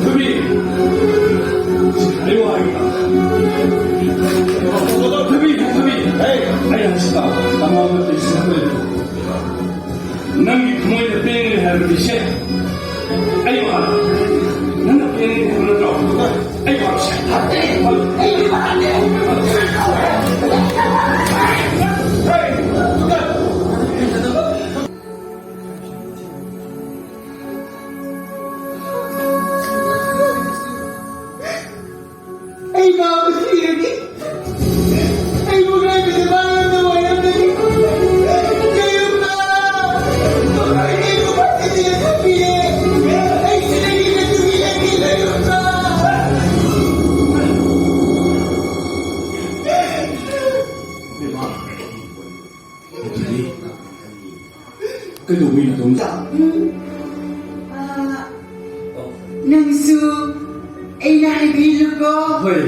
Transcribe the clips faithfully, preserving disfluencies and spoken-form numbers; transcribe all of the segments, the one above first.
ꯊꯣꯏꯕꯤ! ꯑꯩ ꯋꯥ ꯍꯥꯏꯒꯦ꯫ ꯊꯣꯏꯕꯤ! ꯊꯣꯏꯕꯤ! ꯑꯩ ꯍꯥꯏꯁꯤ ꯇꯥꯎ꯫ ꯅꯃꯥ ꯅꯠꯇꯦ, ꯁꯤ ꯅꯈꯣꯏ꯫ ꯅꯪꯒꯤ ꯊꯃꯣꯏꯗ ꯄꯦꯟꯒꯅꯤ ꯍꯥꯏꯕꯗꯤ ꯁꯦ꯫ ꯑꯩ ꯋꯥ꯫ ꯅꯪꯅ ꯄꯦꯟꯒꯅꯤ ꯍꯥꯏꯕ ꯅꯠꯇ꯭ꯔꯣ? ꯑꯩ ꯋꯥ ꯁꯦ꯫ ꯑꯩ ꯋꯥ꯫ ꯑꯩ ꯃꯥꯕꯨ ꯊꯤꯔꯗꯤ, ꯑꯩꯕꯨ ꯉꯥꯏꯕꯗ ꯃꯥ ꯌꯥꯝꯅ ꯋꯥꯔꯝꯒꯅꯤ꯫ ꯂꯩꯔꯨꯝꯕ! ꯃꯈꯣꯏꯅ ꯑꯩꯕꯨ ꯐꯥꯖꯤꯟꯗꯨꯅ ꯊꯝꯕꯤꯔꯦ꯫ ꯑꯩ ꯁꯤꯗꯒꯤ ꯆꯠꯊꯣꯛꯈꯤꯔꯒꯦ, ꯂꯩꯔꯨꯝꯕ! ꯑꯗꯨꯗꯤ ꯀꯩꯗꯧꯕꯩ ꯅꯇꯣꯝꯇ? ꯎꯝ꯫ ꯑꯥ, ꯅꯪꯁꯨ ꯑꯩꯅ ꯍꯥꯏꯕꯤꯔꯨꯀꯣ꯫ ꯍꯣꯏ꯫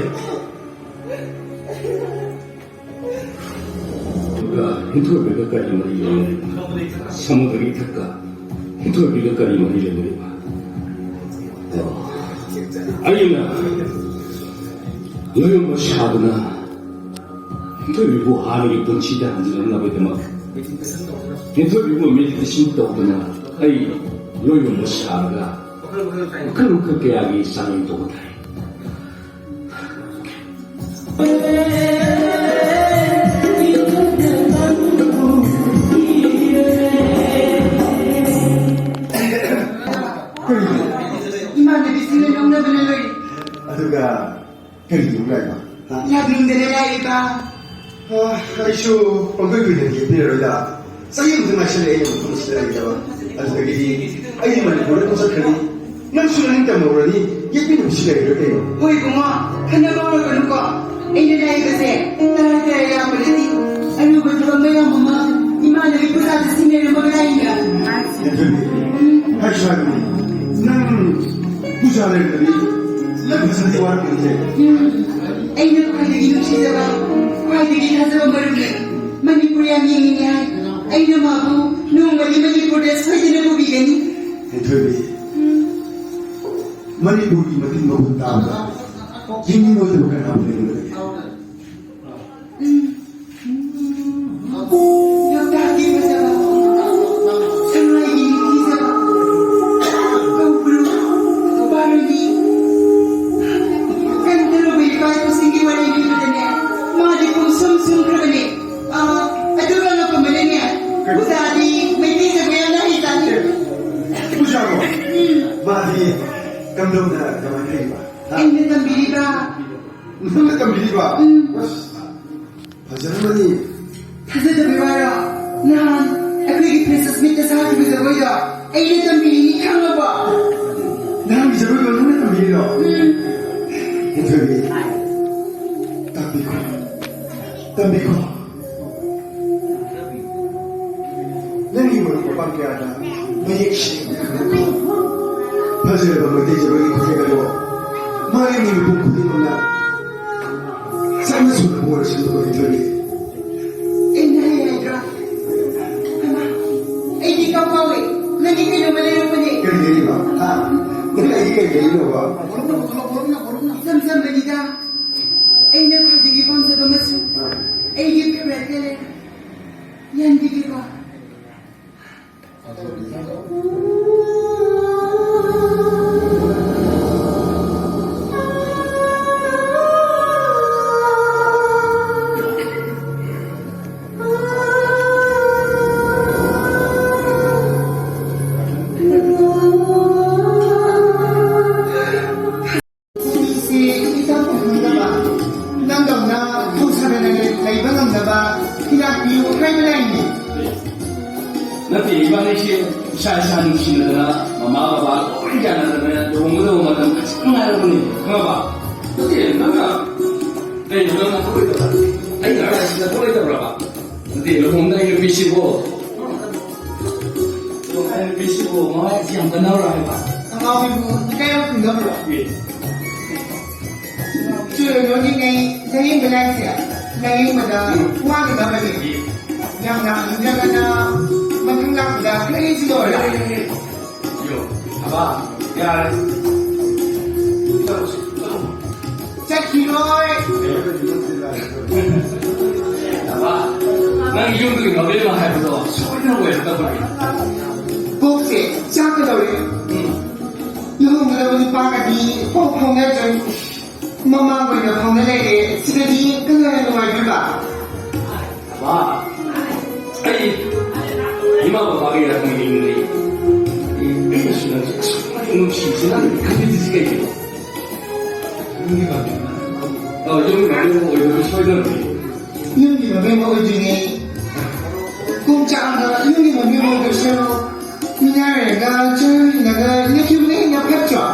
ꯑꯗꯨꯒ ꯍꯤꯟꯊꯣꯏꯕꯒ ꯀꯔꯤ ꯃꯔꯤ ꯂꯩꯅꯔꯤꯕ? ꯁꯃꯨꯗ꯭ꯔꯒꯤ ꯏꯊꯛꯇ ꯍꯤꯟꯊꯣꯏꯕꯒ ꯀꯔꯤ ꯃꯔꯤ ꯂꯩꯅꯔꯤꯕ? ꯑꯣ꯫ ꯑꯩꯅ ꯂꯣꯏꯔꯝꯕ ꯁꯥꯗꯨꯅ ꯍꯤꯟꯊꯣꯏꯕꯤꯕꯨ ꯍꯥꯟꯅꯒꯤ ꯄꯨꯟꯁꯤꯗ ꯍꯟꯖꯤꯜꯂꯛꯅꯕꯒꯤꯗꯃꯛ ꯍꯤꯟꯊꯣꯏꯕꯤꯕꯨ ꯃꯦꯗꯤꯇꯦꯁꯟ ꯇꯧꯗꯨꯅ ꯑꯩ ꯂꯣꯏꯅꯃꯛ ꯁꯥꯔꯒ ꯃꯈꯜ ꯃꯈꯜ ꯀꯌꯥꯒꯤ ꯆꯥꯡꯌꯦꯡ ꯇꯧꯕ ꯇꯥꯏ꯫ ꯏꯃꯥꯟꯅꯕꯤꯁꯤꯡꯅ ꯅꯣꯛꯅꯕꯅ ꯂꯣꯏꯔꯦ꯫ ꯑꯗꯨꯒ ꯀꯔꯤꯒꯤꯅꯣ ꯂꯥꯛꯏꯕ? ꯍꯥ? ꯂꯥꯛꯅꯤꯡꯗꯅ ꯂꯥꯛꯏꯕ꯫ ꯑ, ꯑꯩꯁꯨ ꯄꯪꯀꯨꯏ ꯀꯨꯏꯅ ꯌꯦꯠꯄꯤꯔꯔꯣꯏꯗ꯫ ꯆꯍꯤ ꯑꯃꯗ ꯉꯥꯏꯁꯜꯂꯛꯑꯦ ꯑꯩꯅ ꯃꯐꯝ ꯑꯁꯤꯗ ꯂꯩꯒꯗꯕ꯫ ꯑꯗꯨꯗꯒꯤꯗꯤ ꯑꯩꯗꯤ ꯃꯅꯤꯄꯨꯔꯗ ꯑꯗꯨꯝ ꯆꯠꯈ꯭ꯔꯅꯤ꯫ ꯅꯪꯁꯨ ꯅꯅꯤꯡ ꯇꯝꯍꯧꯔꯅꯤ, ꯌꯦꯠꯄꯤꯅꯕꯁꯨ ꯂꯩꯔꯔꯣꯏ ꯀꯩꯅꯣ꯫ ꯍꯣꯏ ꯏꯕꯨꯡꯉꯣ, ꯈꯟꯅꯕ ꯍꯧꯔꯛꯀꯅꯨꯀꯣ꯫ ꯑꯩꯅ ꯂꯥꯛꯏꯕꯁꯦ ꯇꯔꯥ ꯇꯔꯥ ꯂꯥꯛꯄꯗꯗꯤ ꯑꯔꯨꯕ ꯊꯕꯛ ꯃꯌꯥꯝ ꯑꯃ ꯏꯃꯥꯟꯅꯕꯤ ꯄꯨꯖꯥꯗ ꯁꯤꯟꯅꯔꯝꯃꯒ ꯂꯥꯛꯏꯅꯦ꯫ ꯌꯦꯡꯁꯤꯟꯕꯤ, ꯍꯥꯏꯁꯨ ꯍꯥꯏꯕꯅꯤ, ꯅꯪ ꯄꯨꯖꯥ ꯂꯩꯔꯝꯗ꯭ꯔꯗꯤ ꯂꯝ ꯐꯖꯅꯗꯤ ꯋꯥꯔꯛꯀꯅꯤꯁꯦ꯫ ꯎꯝ, ꯑꯩꯅ ꯈ꯭ꯋꯥꯏꯗꯒꯤ ꯅꯨꯡꯁꯤꯖꯕ, ꯈ꯭ꯋꯥꯏꯗꯒꯤ ꯊꯥꯖꯕ ꯃꯔꯨꯞꯅꯤ꯫ ꯃꯅꯤꯄꯨꯔ ꯌꯥꯝ ꯌꯦꯡꯅꯤꯡꯉꯦ ꯍꯥꯏ꯫ ꯑꯩꯅ ꯃꯥꯕꯨ ꯅꯣꯡꯃꯗꯤ ꯃꯅꯤꯄꯨꯔꯗ ꯁꯣꯏꯗꯅ ꯄꯨꯕꯤꯒꯅꯤ꯫ ꯍꯦꯟꯊꯣꯏꯕꯤ, ꯃꯅꯤꯄꯨꯔꯒꯤ ꯃꯇꯤꯛ ꯃꯒꯨꯟ ꯇꯥꯕ ꯌꯦꯡꯅꯤꯡꯉꯣꯏꯗꯕ ꯀꯅꯥꯕꯨ ꯂꯩꯔꯤꯕꯒꯦ? ꯂꯣꯛꯇꯥꯛꯀꯤ ꯐꯖꯕ, ꯁꯉꯥꯏꯒꯤ ꯅꯤꯡꯊꯤꯖꯕ, ꯀꯧꯕ꯭ꯔꯨ, ꯕꯥꯔꯨꯅꯤ, ꯀꯟꯊꯔꯨꯕ ꯏꯄꯥ ꯏꯄꯨꯁꯤꯡꯒꯤ ꯋꯥꯔꯤ ꯂꯤꯕꯗꯅꯦ, ꯃꯥꯗꯤ ꯄꯨꯡꯁꯨꯝ ꯁꯨꯝꯈ꯭ꯔꯕꯅꯦ꯫ ꯑꯥ, ꯑꯗꯨꯒ ꯑꯉꯛꯄ ꯑꯃꯅꯅꯦ, ꯑꯣꯖꯥꯗꯤ ꯃꯩꯇꯩ ꯖꯒꯣꯏ ꯌꯥꯝꯅ ꯍꯩꯖꯥꯠꯅꯤ꯫ ꯄꯨꯖꯥꯔꯣ? ꯎꯝ꯫ ꯃꯥꯗꯤ ꯀꯝꯗꯧꯅ ꯀꯃꯥꯏꯅ ꯍꯩꯕ? ꯍꯥ? ꯑꯩꯅ ꯇꯝꯕꯤꯔꯤꯕ꯫ ꯅꯪꯅ ꯇꯝꯕꯤꯔꯤꯕ? ꯎꯝ꯫ ꯑꯁ, ꯐꯖꯔꯝꯃꯅꯤ꯫ ꯊꯥꯖꯗꯕ ꯋꯥꯔꯣ? ꯅꯍꯥꯟ ꯑꯩꯈꯣꯏꯒꯤ freshers meetꯇ ꯁꯥꯈꯤꯕ ꯖꯒꯣꯏꯗꯣ ꯑꯩꯅ ꯇꯝꯕꯤꯔꯤꯅꯤ, ꯈꯪꯉꯕꯣ? ꯅꯍꯥꯟꯒꯤ ꯖꯒꯣꯏꯗꯣ ꯅꯪꯅ ꯇꯝꯕꯤꯔꯤꯔꯣ? ꯎꯝ꯫ ꯍꯦꯟꯊꯣꯏꯕꯤ, ꯇꯥꯛꯄꯤꯈꯣ, ꯇꯝꯕꯤꯈꯣ꯫ ꯅꯪꯒꯤ ꯃꯔꯨꯞ ꯃꯄꯥꯡ ꯀꯌꯥꯗ ꯃꯌꯦꯛ ꯁꯦꯡꯅ ꯈꯪꯍꯟꯈꯣ꯫ ꯐꯖꯔꯕ ꯃꯩꯇꯩ ꯖꯒꯣꯏꯒꯤ ꯈꯨꯠꯌꯦꯛ ꯑꯗꯣ ꯃꯥꯂꯦꯝꯒꯤ ꯃꯤꯄꯨꯝ ꯈꯨꯗꯤꯡꯃꯛꯅ ꯆꯠꯅ ꯁꯨꯅ ꯍꯣꯔꯁꯅꯨ ꯍꯦꯟꯊꯣꯏꯕꯤ꯫ ꯑꯩꯅ ꯍꯥꯏ ꯍꯥꯏꯗ꯭ꯔꯥ? ꯍꯩꯃꯥ, ꯑꯩꯗꯤ ꯀꯥꯎ ꯀꯥꯎꯋꯦ꯫ ꯅꯪꯒꯤ ꯀꯩꯅꯣꯝꯃ ꯂꯩꯔꯛꯄꯅꯦ꯫ ꯀꯔꯤ ꯂꯩꯔꯤꯕ? ꯍꯥ? ꯅꯪ ꯑꯩꯒꯤ ꯀꯔꯤ ꯂꯩꯔꯤꯅꯣꯕ? ꯏꯆꯝ ꯆꯝꯕꯅꯤꯗ꯫ ꯑꯩꯅ ꯈ꯭ꯋꯥꯏꯗꯒꯤ ꯄꯥꯝꯖꯕ ꯃꯆꯨ꯫ ꯑꯩꯒꯤ favourite colour꯫ ꯌꯥꯟꯕꯤꯒꯦꯀꯣ? ꯄꯨꯟꯁꯤꯁꯦ ꯏꯇꯥꯎ ꯈꯪꯗꯕ, ꯅꯪꯗꯧꯅ ꯊꯧꯁꯥꯗꯅ ꯂꯩꯕ ꯉꯝꯅꯕ ꯍꯤꯗꯥꯛ ꯄꯤꯌꯨ ꯍꯥꯏꯕ ꯂꯥꯏꯅꯤ꯫ ꯅꯠꯇꯦ, ꯏꯕꯥꯅꯤꯁꯦ ꯏꯁꯥ ꯏꯁꯥ ꯅꯨꯡꯁꯤꯅꯗꯅ, ꯃꯃꯥ ꯕꯕꯥ ꯂꯣꯏ ꯌꯥꯅꯗꯅ ꯂꯨꯍꯣꯡꯒꯗꯕ ꯃꯇꯝ ꯈꯖꯤꯛꯇꯪ ꯉꯥꯏꯔꯕꯅꯦ, ꯈꯪꯉꯕ? ꯅꯠꯇꯦ, ꯅꯪꯅ ꯀꯩꯅꯣ, ꯅꯪ ꯃꯊꯧ ꯂꯩꯇꯕ꯭ꯔꯥ? ꯑꯩꯅ ꯍꯥꯏꯔꯤꯁꯤ ꯅꯊꯧ ꯂꯩꯇꯕ꯭ꯔꯕ? ꯅꯠꯇꯦ, ꯂꯨꯍꯣꯡꯗ꯭ꯔꯤ ꯅꯨꯄꯤꯁꯤꯕꯨ, ꯂꯨꯍꯣꯡꯗ꯭ꯔꯤ ꯅꯨꯄꯤꯁꯤꯕꯨ ꯃꯃꯥ ꯌꯥꯝ ꯀꯟꯅꯕ꯭ꯔꯥ ꯍꯥꯏꯕ? ꯑꯉꯥꯎꯕꯤꯕꯨ ꯏꯀꯥꯏꯕ ꯈꯪꯗꯕ꯭ꯔꯣ? ꯑꯦ꯫ ꯆꯨꯔꯣꯏ ꯂꯣꯏꯔꯤꯉꯩ ꯂꯥꯏꯌꯦꯡꯕ ꯂꯥꯏꯁꯦ ꯂꯥꯏꯌꯦꯡꯕꯗ ꯋꯥꯒꯗꯕꯅꯤ꯫ ꯌꯥꯝꯅ ꯍꯟꯖꯒꯅ ꯃꯊꯪ ꯂꯥꯛꯄꯗ ꯈꯔ ꯌꯦꯡꯁꯤꯜꯂꯣ꯫ ꯌꯣ, ꯑꯕꯥ, ꯌꯥꯔꯦ꯫ ꯆꯠꯈꯤꯔꯣꯏ꯫ ꯑꯕꯥ, ꯅꯪ ꯌꯨꯝꯗꯨꯒꯤ ꯃꯕꯦꯝꯃ ꯍꯥꯏꯕꯗꯣ ꯁꯣꯏꯗꯅ ꯑꯣꯏꯔꯛꯇꯕꯅꯤ꯫ ꯀꯣꯛꯁꯦ ꯆꯥꯛꯀꯗꯧꯔꯦ꯫ ꯎꯝ꯫ ꯂꯨꯍꯣꯡꯒꯗꯕ ꯅꯨꯄꯥꯒꯗꯤ ꯄꯥꯎ ꯐꯥꯎꯅꯗ꯭ꯔꯦ꯫ ꯃꯃꯥꯡ ꯑꯣꯏꯅ ꯐꯥꯎꯅ ꯂꯩꯔꯦ꯫ ꯁꯤꯗꯗꯤ ꯀꯅꯥꯅ ꯅꯨꯡꯉꯥꯏꯗꯣꯏꯕ? ꯕꯥ, ꯑꯩ ꯏꯃꯥ ꯕꯕꯥꯒ ꯏꯔꯛ ꯃꯤꯅꯤꯡꯅꯤ꯫ ꯑꯩꯅꯁꯨ ꯅꯪꯁꯦ ꯑꯁꯨꯛ ꯃꯇꯤꯛ ꯅꯨꯡꯁꯤꯁꯤ ꯅꯪ ꯈꯪꯕꯤꯗ꯭ꯔꯤꯁꯤ ꯀꯩꯒꯤꯅꯣ? ꯌꯨꯝꯒꯤ ꯃꯃꯤꯡ ꯑꯃ ꯑꯣꯏꯗꯣꯏꯅꯤ ꯁꯣꯏꯗꯅ꯫ ꯌꯨꯝꯒꯤ ꯃꯃꯤꯡ ꯑꯃ ꯑꯣꯏꯗꯣꯏꯅꯤ꯫ ꯀꯣꯝꯆꯥꯛꯅ ꯌꯨꯝꯒꯤ ꯃꯃꯤꯡ ꯑꯃ ꯑꯣꯏꯗꯣꯏꯁꯤꯔꯣ? ꯃꯤꯅꯥꯏꯔꯒ ꯆꯔꯥ ꯍꯤꯡꯉꯒ ꯂꯩꯈꯤꯕꯅ ꯍꯦꯟꯅ ꯐꯠꯇ꯭ꯔꯣ?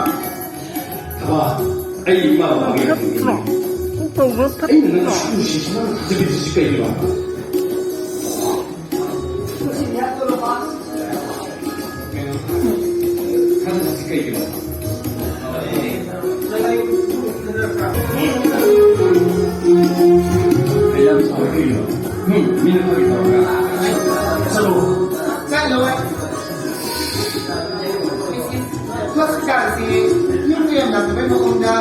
ꯊꯕꯥ, ꯑꯩ ꯏꯃꯥ ꯕꯕꯥꯒꯤ ꯐꯠꯇ꯭ꯔꯣ? ꯀꯣꯛ ꯇꯧꯕ ꯑꯩꯅ ꯅꯪ ꯐꯠꯇ꯭ꯔꯣ? ꯁꯨꯝ ꯅꯨꯡꯁꯤꯁꯤ ꯅꯪ ꯊꯥꯖꯕꯤꯗ꯭ꯔꯤꯁꯤ ꯀꯩꯒꯤꯅꯣ? ꯊꯥꯖꯗ꯭ꯔꯤꯁꯤ ꯀꯩꯒꯤꯅꯣ? ꯑꯩ ꯌꯥꯝ ꯁꯥꯎꯔꯦ ꯀꯩꯒꯤꯅꯣ? ꯎꯝ, ꯃꯤꯅ ꯐꯥꯒꯤ ꯇꯧꯔꯒ꯫ ꯆꯠꯂꯣ꯫ ꯆꯠꯂꯣ꯫ ꯍꯣꯁꯄꯤꯇꯥꯜꯁꯤ ꯌꯨꯝ ꯂꯩꯔꯝꯗꯕꯩ ꯃꯑꯣꯡꯗ